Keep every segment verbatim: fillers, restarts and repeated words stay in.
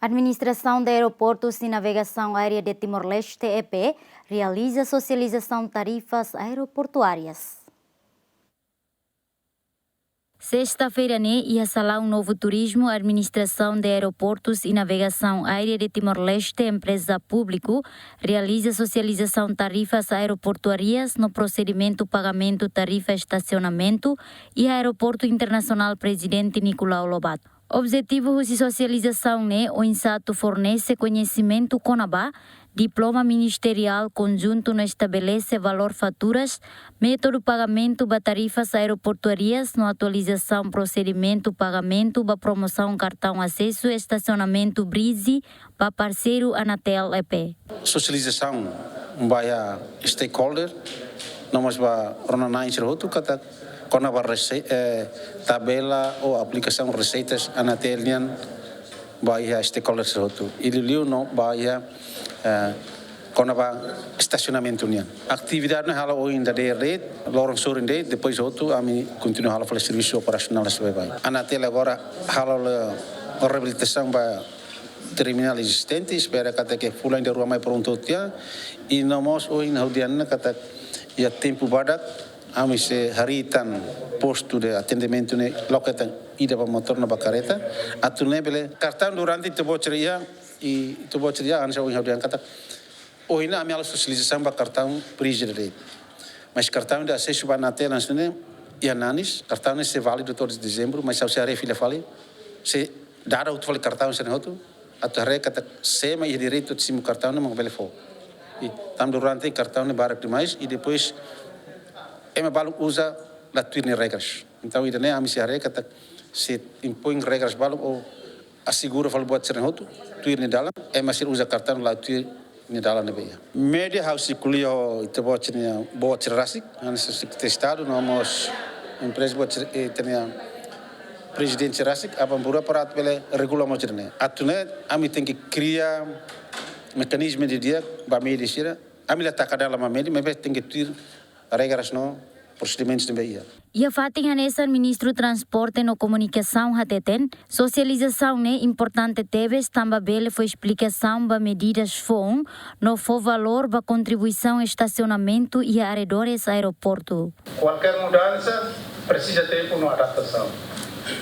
Administração de Aeroportos e Navegação Aérea de Timor-Leste, E P, realiza socialização tarifas aeroportuárias. Sesta-feira ne'e, iha Salaun Novo Turismo, Administração de Aeroportos e Navegação Aérea de Timor-Leste, empreza públiku, realiza sosializasaun tarifas aeroportuárias no prosedimentu pagamentu tarifa estasionamentu iha Aeroportu Internasionál Prezidente Nicolau Lobato. Objetivu husi sosializasaun ne'e oinsá atu fornese koñesimentu kona-ba diploma ministeriál konjuntu no estabelese valór faturas, métodu pagamentu ba tarifas aeroportuárias no atualizasaun prosedimentu pagamentu ba promosaun kartaun asesu estasionamentu Breeze ba parseiru Anatel E P. Sosializasaun ba iha stakeholder, no mós ba rona-na'in sira hotu katak kona-ba rese-, eh, tabela ou aplikasaun reseitas Anatel nian ba iha stakeholder sira hotu. I liuliu no ba iha, eh, kona-ba estasionamentu nian. Atividade ne'e halo ohin dadeer de'it, loron sorin de'it, depois hotu ami kontinua halo fali servisu operasionál sira baibain. Anatel agora halo hela reabilitasaun ba terminál ezistente, espera katak fulan ida rua mai prontu tiha. I no mós ohin ha'u dehan ona katak iha tempu badak ami sei harii tan postu de atendimentu ne'e, loke tan ida ba motór no ba kareta. Atu nune'e bele kartaun durante ita-boot sira iha, i ita-boot sira iha, hanesan ohin ha'u dehan katak ohin ne'e ami halo sosializasaun ba kartaun Breeze de'it. Mas kartaun ida asesu ba Anatel hanesan ne'e iha nanis, kartaun ne'e sei válidu to'o dezembru, mas ha'u sei haree fila fali, sei dada hotu fali kartaun sira-ne'e hotu, atu haree katak sé mak iha direitu atu simu kartaun ne'e mak bele fó. I tanba durante ne'e kartaun ne'e barak demais, i depois ema balun uza la tuir nia regras. Entaun, ida-ne'e ami sei haree katak sei impoin regras balun ou asegura fali buat sira-ne'e hotu tuir nia dalan, ema sira uza kartaun la tuir nia dalan ne'ebé iha. Média ha'u sei ko'alia ho ita-boot sira-nia boot sira rasik, hanesan Sekretáriu Estadu, no mós empreza boot sira, eh, ita-nia prezidente sira rasik, aban-bainrua para atu bele regula mós ida-ne'e. Atu nune'e ami tenke kria mekanizmu didi'ak ba média sira, ami la taka dalan ba média, maibé tenke tuir regras no prosedimentus ne'ebé iha. Iha fatin hanesan, Ministru Transporte no Komunikasaun hateten, sosializasaun ne'e importante tebes tanba bele fó esplikasaun ba medidas foun no fó valór ba kontribuisaun estasionamentu iha arredores aeroportu. Kualkér mudansa presiza tempu no adaptasaun.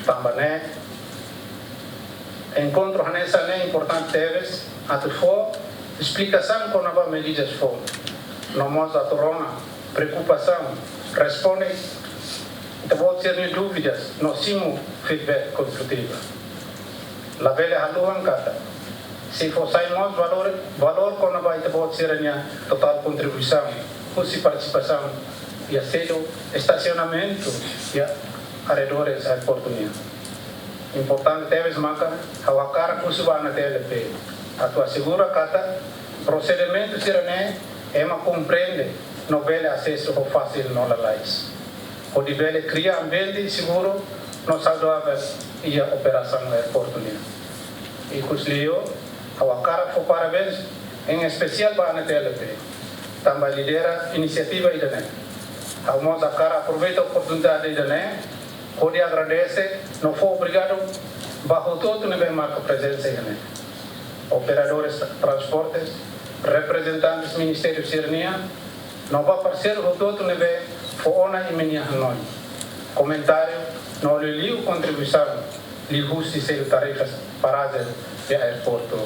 Tanba ne'e, enkontru hanesan ne'e importante tebes atu fó esplikasaun kona-ba medidas foun, no mós atu rona preokupasaun, responde ita-boot sira-nia dúvidas no simu feedback konstrutivu. Labele haluha katak sei fó sai mós valór, valór kona-ba ita-boot sira-nia totál kontribuisaun husi partisipasaun iha sedu estasionamentu iha arredores aeroportu nian. Importante tebes maka ha'u hakarak husu ba Anatel E P atu asegura katak prosedimentu sira-ne'e ema komprende no bele asesu ho fasil no lalais, hodi bele kria ambiente seguru no saudavel iha operasaun aeroportu nian. Ikus liu, ha'u hakarak fó parabéns en espesiál ba Anatel E P tanba lidera inisiativa ida-ne'e. Ha'u mós hakarak aproveita oportunidade ida-ne'e hodi agradese no fó obrigadu ba hotu-hotu ne'ebé marka prezensa iha ne'e. Operadores transportes, reprezentantes ministériu sira-nian, no ba parseiru hotu-hotu ne'ebé fó ona imi-nia hanoin, komentáriu no liuliu kontribuisaun liuhusi sedu tarifas parazen iha Aeroportu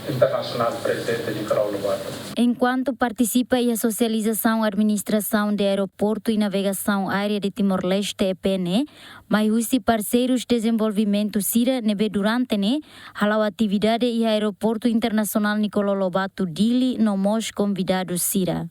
Internasionál Prezidente Nicolau Lobato. Enkuantu partisipa iha sosializasaun Administrasaun de Aeroportu e Navegasaun Aérea de Timor-Leste, E P ne'e, mai husi parseirus dezenvolvimentu sira ne'ebé durante ne'e hala'o atividade iha Aeroportu Internasionál Nicolau Lobato Dili no mós konvidadu sira.